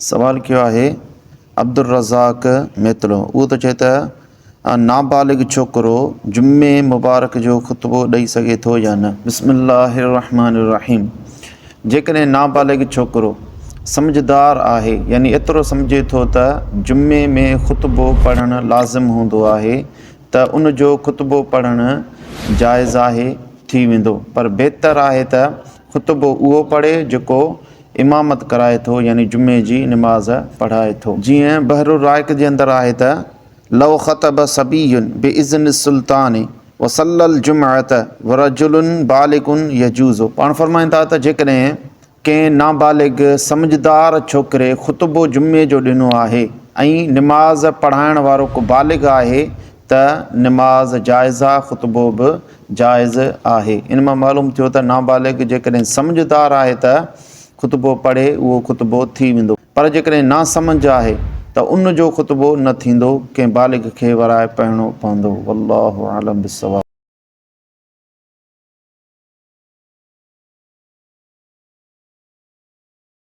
سوال ڪيو آهي عبدالرزاق ميتلو اهو ٿو چئي ته نابالغ ڇوڪرو جمعي مبارڪ جو خطبو ڏئي سگهي ٿو يا نه؟ بسم الله الرحمن الرحيم جيڪڏهن نابالغ ڇوڪرو سمجهدار آهي يعني ايترو سمجهي ٿو ته جمعي ۾ خطبو پڙهڻ لازم هوندو آهي ته ان جو خطبو پڙهڻ جائز آهي ٿي ويندو پر بهتر آهي ته خطبو اهو پڙهي جيڪو امامت ڪرائي ٿو يعني جمعي جي نماز پڙهائي ٿو. جيئن بحر الرائق جي اندر آهي ته، لو خطب صبي باذن السلطان وصلي الجمعة ورجل بالغ يجوز پاڻ فرمائن ٿا ته جيڪڏهن ڪنهن نابالغ سمجهدار ڇوڪري خطبو جمعي جو ڏنو آهي ۽ نماز پڙهائڻ وارو ڪو بالغ آهي ته نماز جائز آ خطبو به جائز آهي. ان مان معلوم ٿيو ته نابالغ جيڪڏهن سمجهدار آهي ته خطبو پڙهي اهو خطبو ٿي ويندو پر جيڪڏهن ناسمجهه آهي ته ان جو خطبو نه ٿيندو ڪنهن بالغ کي ورائي پڙهڻو پوندو والله اعلم بالصواب.